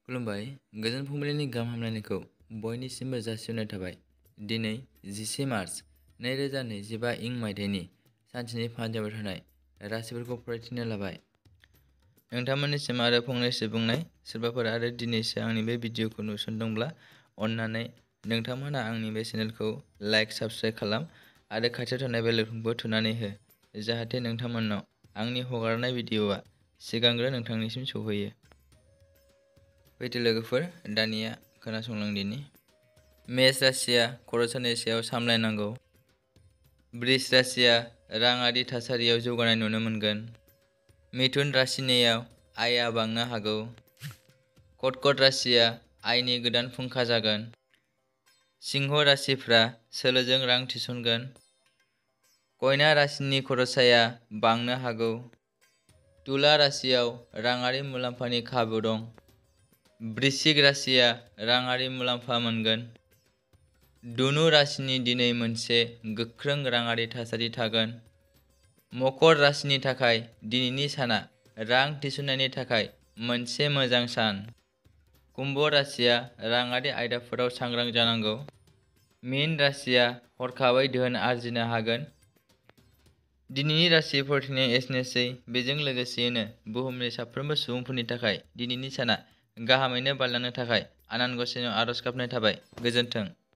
खुलुमबाय। गोजोन फुंबिलिनि गाहाम हामलायनायखौ बयनिसिमबो जासिहरनाय थाबाय। दिनै 11 मार्च 2025 इं मायथाइनि सानसेनि फानजाबाय थानाय राशिफोरखौ फरायथिनो लाबाय। नोंथांमोननिसिम आरो फंनैसो बुंनाय सोरबाफोर आरो दिनैसो आंनि बे भिडिअखौ नुसनदोंब्ला अन्नानै नोंथांमोना आंनि बे चेनेलखौ लाइक साबस्क्राइब खालाम आरो खाथियाव थानाय बेल आइकनखौ थुनानै हो, जाहाथे नोंथांमोननाव आंनि हगारनाय भिडिअआ सिगांग्रो नोंथांनिसिम सौहैयो। फैदो लोगोफोर, दानिया खोनासंलांदिनि। मेष राशिया खर' सानायनि सायाव सामलायनांगौ। बृष राशिया राङारि थासारियाव जौगानाय नुनो मोनगोन। मिथुन राशिनियाव आयआ बांनो हागौ। कर्कट राशिया आयनि गोदान फुंखा जागोन। सिंह राशिफ्रा सोलोजों रां थिसनगोन। कन्या राशिनि खरसाया बांनो हागौ। तुला राशियाव राङारि मुलाम्फानि खाबु दं। वृश्चिक राशिया राङारि मुलाम्फा मोनगोन। धनु राशिनि दिनै मोनसे गोख्रों राङारि थासारि थागोन। मकर राशिनि थाखाय दिनैनि साना रां थिसननायनि थाखाय मोनसे मोजां सान। कुम्भ राशिया राङारि आयदाफोराव सांग्रां जानांगौ। मीन राशिया हरखाबै धोन आरजिनो हागोन। दिनैनि राशि फरायथिनाया एसेनोसै। बेजों लोगोसेयैनो बुहुमनि साफ्रोमबो सुबुंफोरनि थाखाय दिनैनि साना गाहामैनो बारलांनो थाखाय आनान गसाइनाव आरज गाबनाय थाबाय। गोजोन्थों।